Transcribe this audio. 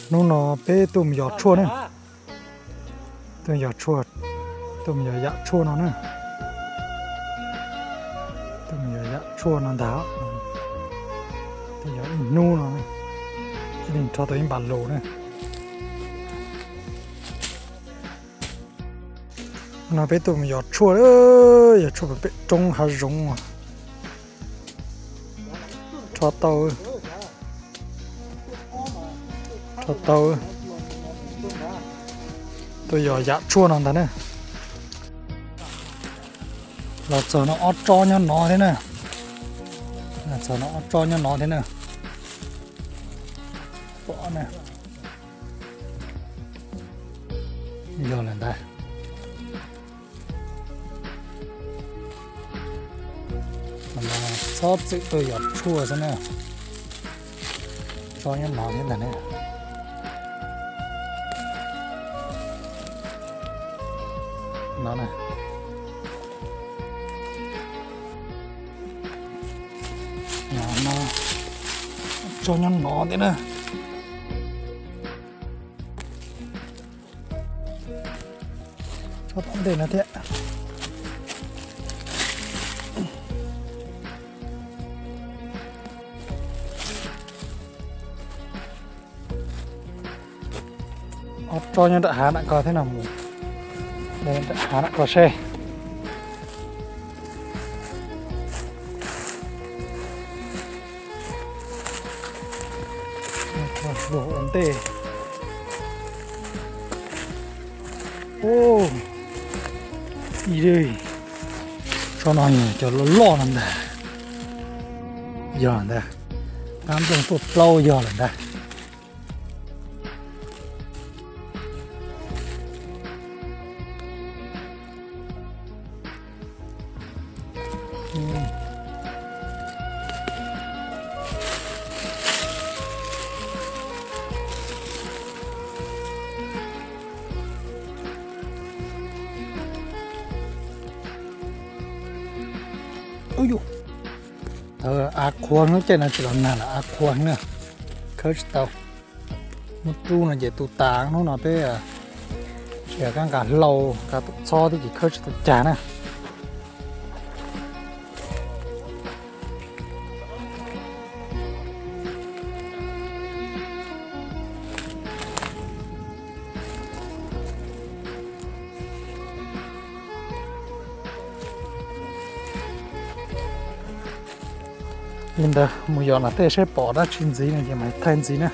Hnub no peb tuaj mus yos tshuaj na. Tuaj yos tshuaj, tuaj mus yos yam tshuaj no na. Tuaj mus yos yam tshuaj no ntag. Tuaj yos ib hnub no, ib leeg rho tau ib npas lus na. No peb tuaj mus yos tshuaj, yos tshuaj pem roob hav zoov. Rho tau, rho tau. Tuaj yos yam tshuaj no ntag na. Los txog no ob tsob nyob no thiab na. Los txog no ob tsob nyob no thiab na. Pom na. Yog lawm ntag. Txhob txwm tuaj yos tshuaj xwb na. Tsob nyob no thiab ntag ne. No na. No, tsob nyob no thiab na. Tsob tom ntej no thiab. Ob tsob nyob nram hav nram ko thiab no, mus nram hav nram ko seb. Luag ua ntej. Ib, tsob no yog cov loj loj no ntag. Yog ntag, qab nplooj tuaj plaub yog lawm ntag. Ub yus, av qhuav lub caij no tsis los nag lawm, av qhuav na, khawb tsis tau. Muab rub no ces tu tas. Hnub no peb tsis yog kab nqa hlau, nqa tus txhob thiab ces khawb tsis tau cag na. Li ntawd mus yos no tej saib pom dab tsi ntxiv no ces mam thaij ntxiv na.